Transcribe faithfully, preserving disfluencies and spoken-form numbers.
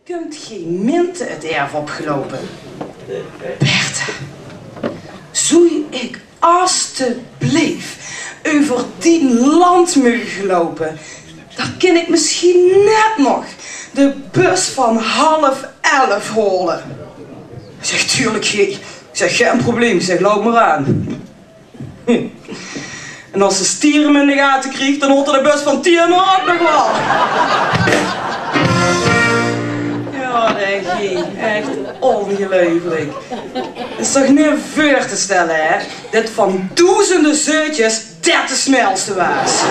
Kump gemeinte 't erf opgeloupe. Bertha, zoei ik astebleef euver dien land meuge loupe, dan kin ik misschien net nog de bus van half elf hole. Zeg: "Tuurlijk, G." Ik zeg: "Gen probleem." Ik zeg: "Loup maar aan." En as de stier 'm in de gate kriegt, dan holt 'r de bus van tien oor ok nog waal. Ja, de G, echt ongeluifelik. 't Is toch neet veur te stelle, hè, det van doezende zeutjes det de snelste waas.